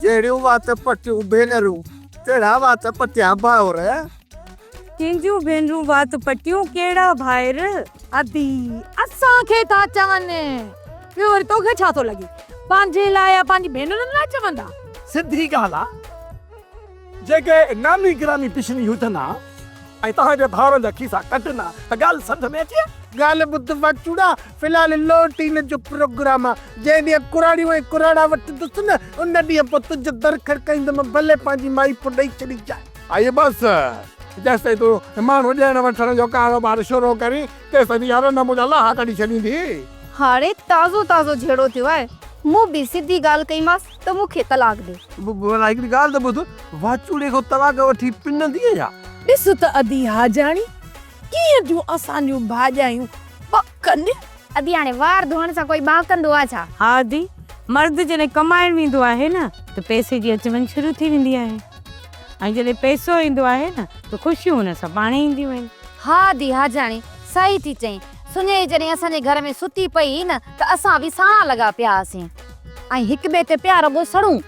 ڪهڙيون وات پٽيون ڀينرون، ڪهڙا وات پٽيا ڀائر. ڪنهن جون ڀينرون وات پٽيون، ڪهڙا ڀائر. ادي اسان کي ٿا چون، ٻيو وري توکي ڇا ٿو لڳي؟ پنهنجي لاء يا پنهنجي ڀينرن لاء چوندا؟ سڌي ڳالهه آ، جيڪي نامي گرامي پشني هجن ها ۽ توهان جي ڀائرن جا کيسا ڪڍن ها ته ڳالهه سمجهه ۾ اچي ها. ڳالهه ٻڌ واچوڙا، في الحال لوٽين جو پروگرام آ، جنهن ڏينهن ڪراڙيون ۽ ڪراڙا وٺندس نه، ان ڏينهن پوء تنهنجو در کڙڪائيندم، ڀلي پنهنجي مائي پوء ڏئي ڇڏجانء. ائي بس، جيستائين تون ماڻهو ڏيڻ وٺڻ جو ڪاروبار شروع ڪرين، تيستائين اها رن منهنجا لاها ڪڍي ڇڏيندي. هاڻي تازو تازو جهيڙو ٿيو آهي، مون به سڌي ڳالهه ڪئيمانس ته مون کي طلاق ڏي. ڀلا هڪڙي ڳالهه ته ٻڌ، واچوڙي کان طلاق وٺي پنندينء ڇا؟ ڏس ته ادي حاجاڻي، ڪيئن ٿيون اسان جون ڀاڄايون ٻڪن. ادي هاڻي وار ڌوئڻ سان ڪوئي ٻاڪندو آ ڇا؟ ها ادي، مرد جڏهن ڪمائڻ ويندو آهي نه ته پئسي جي اچ وڃ شروع ٿي ويندي آهي ۽ جڏهن پئسو ايندو آهي نه ته خوشيون ان سان پاڻ ئي اينديون آهن. ها ادي حاجاڻي، صحيح ٿي چئين. سڃي جڏهن اسان جي گهر ۾ ستي پئي هئي نه ته اسان به ساڻا لڳا پيا هئاسين ۽ هڪ ٻئي تي پيا رڳو سڙون.